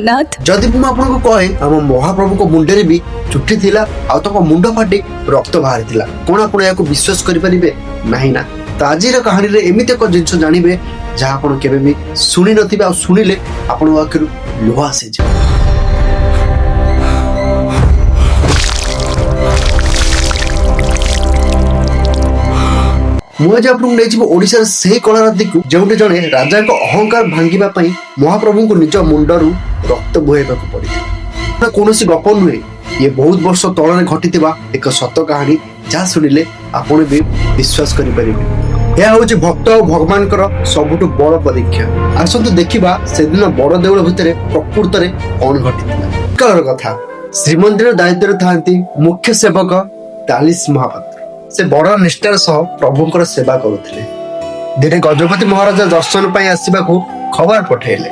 ନାଥ। ଯଦି ମୁଁ ଆପଣଙ୍କୁ କହେ ଆମ ମହାପ୍ରଭୁଙ୍କ ମୁଣ୍ଡରେ ବି ଚୁଟି ଥିଲା ଆଉ ତାଙ୍କ ମୁଣ୍ଡ ଫାଟି ରକ୍ତ ବାହାରିଥିଲା, କଣ ଆପଣ ଏହାକୁ ବିଶ୍ୱାସ କରିପାରିବେ? ନାହିଁ ନା? ତ ଆଜିର କାହାଣୀରେ ଏମିତି ଏକ ଜିନିଷ ଜାଣିବେ ଯାହା ଆପଣ କେବେ ବି ଶୁଣି ନଥିବେ, ଆଉ ଶୁଣିଲେ ଆପଣଙ୍କ ଆଖିରୁ ଲୁହ ଆସିଯିବ। ମୁଁ ଆଜି ଆପଣଙ୍କୁ ନେଇଯିବ ଓଡ଼ିଶାର ସେହି କଳାରାତିକୁ ଯେଉଁଠି ଜଣେ ରାଜାଙ୍କ ଅହଙ୍କାର ଭାଙ୍ଗିବା ପାଇଁ ମହାପ୍ରଭୁଙ୍କୁ ନିଜ ମୁଣ୍ଡରୁ ରକ୍ତ ବୁହାଇବାକୁ ପଡ଼ିଥିଲା। ଏହା କୌଣସି ଗପ ନୁହେଁ, ଇଏ ବହୁତ ବର୍ଷ ତଳରେ ଘଟିଥିବା ଏକ ସତ କାହାଣୀ, ଯାହା ଶୁଣିଲେ ଆପଣ ବି ବିଶ୍ୱାସ କରିପାରିବେ। ଏହା ହେଉଛି ଭକ୍ତ ଆଉ ଭଗବାନଙ୍କର ସବୁଠୁ ବଡ଼ ପରୀକ୍ଷା। ଆସନ୍ତୁ ଦେଖିବା ସେଦିନ ବଡ଼ ଦେଉଳ ଭିତରେ ପ୍ରକୃତରେ କଣ ଘଟିଥିଲା। କାଳର କଥା, ଶ୍ରୀମନ୍ଦିର ଦାୟିତ୍ୱରେ ଥାନ୍ତି ମୁଖ୍ୟ ସେବକ ତାଲିସ ମହାପାତ୍ର। ସେ ବଡ଼ ନିଷ୍ଠାର ସହ ପ୍ରଭୁଙ୍କର ସେବା କରୁଥିଲେ। ଦିନେ ଗଜପତି ମହାରାଜା ଦର୍ଶନ ପାଇଁ ଆସିବାକୁ ଖବର ପଠେଇଲେ।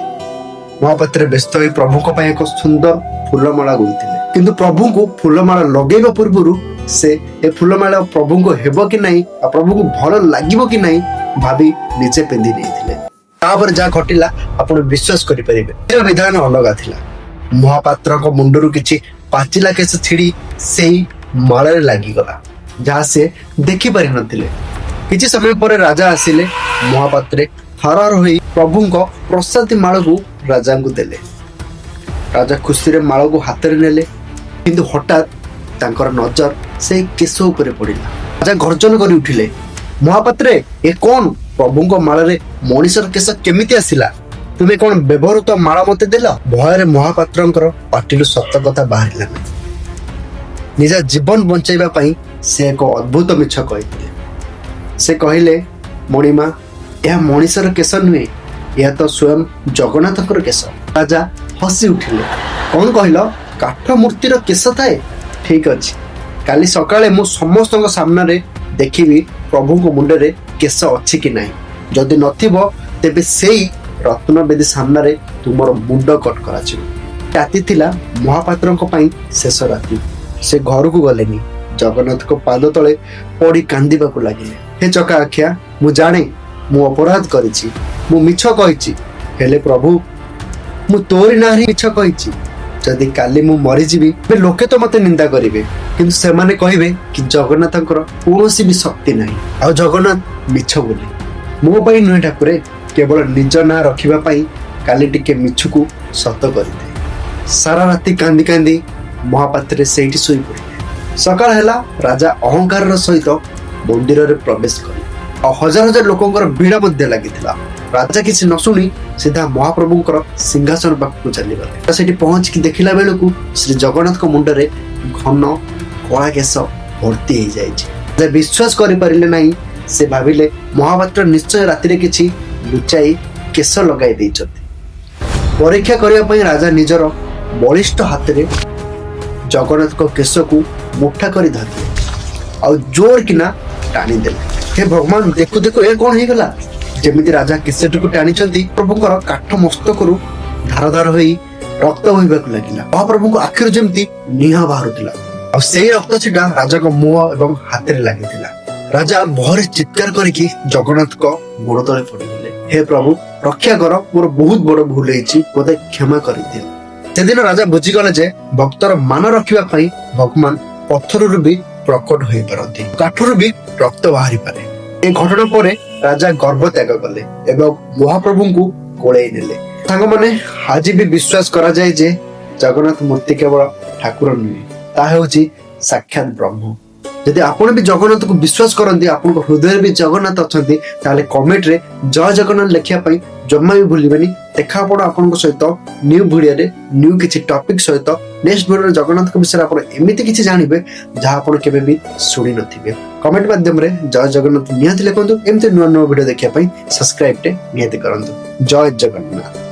ମହାପାତ୍ର ବ୍ୟସ୍ତ ହୋଇ ପ୍ରଭୁଙ୍କ ପାଇଁ ଏକ ସୁନ୍ଦର ଫୁଲମାଳା ଗୁନ୍ଥିଲେ। କିନ୍ତୁ ପ୍ରଭୁଙ୍କୁ ଫୁଲମାଳା ଲଗେଇବା ପୂର୍ବରୁ ସେ ଏ ଫୁଲମାଳା ପ୍ରଭୁଙ୍କୁ ହେବ କି ନାହିଁ ଆଉ ପ୍ରଭୁଙ୍କୁ ଭଲ ଲାଗିବ କି ନାହିଁ ଭାବି ନିଜେ ପିନ୍ଧି ନେଇଥିଲେ। ତାପରେ ଯାହା ଘଟିଲା ଆପଣ ବିଶ୍ୱାସ କରିପାରିବେ। ଏ ବିଧାନ ଅଲଗା ଥିଲା। ମହାପାତ୍ରଙ୍କ ମୁଣ୍ଡରୁ କିଛି ପାଚିଲା କେଶ ଛିଡି ସେଇ ମାଳରେ ଲାଗିଗଲା, ଯାହା ସେ ଦେଖିପାରି ନଥିଲେ। କିଛି ସମୟ ପରେ ରାଜା ଆସିଲେ। ମହାପାତ୍ରେ ଥରହର ହୋଇ ପ୍ରଭୁଙ୍କ ପ୍ରସାଦୀ ମାଳକୁ ରାଜାଙ୍କୁ ଦେଲେ। ରାଜା ଖୁସିରେ ମାଳକୁ ହାତରେ ନେଲେ, କିନ୍ତୁ ହଠାତ୍ ତାଙ୍କର ନଜର ସେଇ କେଶ ଉପରେ ପଡ଼ିଲା। ରାଜା ଗର୍ଜନ କରି ଉଠିଲେ, ମହାପାତ୍ରେ, ଏ କଣ? ପ୍ରଭୁଙ୍କ ମାଳରେ ମଣିଷର କେଶ କେମିତି ଆସିଲା? ତୁମେ କଣ ବ୍ୟବହୃତ ମାଳ ମତେ ଦେଲ? ଭୟରେ ମହାପାତ୍ରଙ୍କର ପାଟିରୁ ସତ କଥା ବାହାରିଲା ନାହିଁ। ନିଜ ଜୀବନ ବଞ୍ଚାଇବା ପାଇଁ ସେ ଏକ ଅଦ୍ଭୁତ ମିଛ କହିଥିଲେ। ସେ କହିଲେ, ମଣିମା, ଏହା ମଣିଷର କେଶ ନୁହେଁ, ଏହା ତ ସ୍ୱୟଂ ଜଗନ୍ନାଥଙ୍କର କେଶ। ରାଜା ହସି ଉଠିଲେ। କଣ କହିଲ? କାଠ ମୂର୍ତ୍ତିର କେଶ ଥାଏ? ଠିକ ଅଛି, କାଲି ସକାଳେ ମୁଁ ସମସ୍ତଙ୍କ ସାମ୍ନାରେ ଦେଖିବି ପ୍ରଭୁଙ୍କ ମୁଣ୍ଡରେ କେଶ ଅଛି କି ନାହିଁ। ଯଦି ନଥିବ, ତେବେ ସେଇ ରତ୍ନବେଦୀ ସାମ୍ନାରେ ତୁମର ମୁଣ୍ଡ କଟ କରାଯିବ। ରାତି ଥିଲା ମହାପାତ୍ରଙ୍କ ପାଇଁ ଶେଷ ରାତି। ସେ ଘରକୁ ଗଲେନି, ଜଗନ୍ନାଥଙ୍କ ପାଦ ତଳେ ପଡି କାନ୍ଦିବାକୁ ଲାଗିଲେ। ହେ ଚକା ଆଖିଆ, ମୁଁ ଜାଣେ ମୁଁ ଅପରାଧ କରିଛି, ମୁଁ ମିଛ କହିଛି, ହେଲେ ପ୍ରଭୁ, ମୁଁ ତୋରି ନାଁରେ ମିଛ କହିଛି। ଯଦି କାଲି ମୁଁ ମରିଯିବି, ତେବେ ଲୋକେ ତ ମତେ ନିନ୍ଦା କରିବେ, କିନ୍ତୁ ସେମାନେ କହିବେ କି ଜଗନ୍ନାଥଙ୍କର କୌଣସି ବି ଶକ୍ତି ନାହିଁ ଆଉ ଜଗନ୍ନାଥ ମିଛ ବୋଲି। ମୋ ପାଇଁ ନୁହେଁ ଠାକୁରେ, କେବଳ ନିଜ ନାଁ ରଖିବା ପାଇଁ କାଲି ଟିକେ ମିଛକୁ ସତ କରିଦେ। ସାରା ରାତି କାନ୍ଦି କାନ୍ଦି ମହାପାତ୍ରେ ସେଇଠି ଶୋଇପଡ଼ିଲେ। ସକାଳ ହେଲା। ରାଜା ଅହଙ୍କାରର ସହିତ ମନ୍ଦିରରେ ପ୍ରବେଶ କଲେ ଆଉ ହଜାର ହଜାର ଲୋକଙ୍କର ଭିଡ଼ ମଧ୍ୟ ଲାଗିଥିଲା। ରାଜା କିଛି ନ ଶୁଣି ସିଧା ମହାପ୍ରଭୁଙ୍କର ସିଂହାସନ ପାଖକୁ ଚାଲିଗଲେ। ସେଠି ପହଞ୍ଚିକି ଦେଖିଲା ବେଳକୁ ଶ୍ରୀ ଜଗନ୍ନାଥଙ୍କ ମୁଣ୍ଡରେ ଘନ କଳା କେଶ ଭର୍ତ୍ତି ହେଇଯାଇଛି। ରାଜା ବିଶ୍ୱାସ କରିପାରିଲେ ନାହିଁ। ସେ ଭାବିଲେ ମହାପାତ୍ର ନିଶ୍ଚୟ ରାତିରେ କିଛି ଲୁଚାଇ କେଶ ଲଗାଇ ଦେଇଛନ୍ତି। ପରୀକ୍ଷା କରିବା ପାଇଁ ରାଜା ନିଜର ବଳିଷ୍ଠ ହାତରେ ଜଗନ୍ନାଥଙ୍କ କେଶକୁ ମୁଠା କରି ଧରିଲେ ଆଉ ଜୋର କିନା ଟାଣିଦେଲେ। ହେ ଭଗବାନ, ଦେଖୁ ଦେଖୁ ଏ କଣ ହେଇଗଲା? ଯେମିତି ରାଜା କେଶଟିକୁ ଟାଣିଛନ୍ତି, ପ୍ରଭୁଙ୍କର କାଠ ମସ୍ତକରୁ ଧାର ଧାର ହୋଇ ରକ୍ତ ବୋହିବାକୁ ଲାଗିଲା। ମହାପ୍ରଭୁଙ୍କ ଆଖିରୁ ଯେମିତି ନିଆଁ ବାହାରୁଥିଲା ଆଉ ସେଇ ରକ୍ତ ଛିଟା ରାଜାଙ୍କ ମୁହଁ ଏବଂ ହାତରେ ଲାଗିଥିଲା। ରାଜା ଭୟରେ ଚିତ୍କାର କରିକି ଜଗନ୍ନାଥଙ୍କ ଗୋଡ଼ ତଳେ ପଡ଼ିଗଲେ। ହେ ପ୍ରଭୁ, ରକ୍ଷା କର, ମୋର ବହୁତ ବଡ ଭୁଲ ହେଇଛି, ମୋତେ କ୍ଷମା କରିଦିଅ। ସେଦିନ ରାଜା ବୁଝିଗଲେ ଯେ ଭକ୍ତର ମାନ ରଖିବା ପାଇଁ ଭଗବାନ ପଥରରୁ ବି ପ୍ରକଟ ହୋଇପାରନ୍ତି, କାଠରୁ ବି ରକ୍ତ ବାହାରିପାରେ। ଏ ଘଟଣା ପରେ ରାଜା ଗର୍ବ ତ୍ୟାଗ କଲେ ଏବଂ ମହାପ୍ରଭୁଙ୍କୁ କୋଳେଇ ନେଲେ। ସାଙ୍ଗମାନେ, ଆଜି ବି ବିଶ୍ୱାସ କରାଯାଏ ଯେ ଜଗନ୍ନାଥ ମୂର୍ତ୍ତି କେବଳ ଠାକୁର ନୁହେଁ, ତାହା ହେଉଛି ସାକ୍ଷାତ ବ୍ରହ୍ମ। ଯଦି ଆପଣ ବି ଜଗନ୍ନାଥକୁ ବିଶ୍ୱାସ କରନ୍ତି, ଆପଣଙ୍କ ହୃଦୟରେ ବି ଜଗନ୍ନାଥ ଅଛନ୍ତି, ତାହେଲେ କମେଣ୍ଟରେ ଜୟ ଜଗନ୍ନାଥ ଲେଖିବା ପାଇଁ ଜମା ବି ଭୁଲିବେନି। ଦେଖା ଆପଣ ଆପଣଙ୍କ ସହିତ ନ୍ୟୁ ଭିଡ଼ିଓରେ ନ୍ୟୁ କିଛି ଟପିକ ସହିତ। ନେକ୍ସଟ ଭିଡ଼ିଓରେ ଜଗନ୍ନାଥଙ୍କ ବିଷୟରେ ଆପଣ ଏମିତି କିଛି ଜାଣିବେ ଯାହା ଆପଣ କେବେ ବି ଶୁଣି ନଥିବେ। କମେଣ୍ଟ ମାଧ୍ୟମରେ ଜୟ ଜଗନ୍ନାଥ ନିହାତି ଲେଖନ୍ତୁ। ଏମିତି ନୂଆ ନୂଆ ଭିଡ଼ିଓ ଦେଖିବା ପାଇଁ ସବସ୍କ୍ରାଇବଟେ ନିହାତି କରନ୍ତୁ। ଜୟ ଜଗନ୍ନାଥ।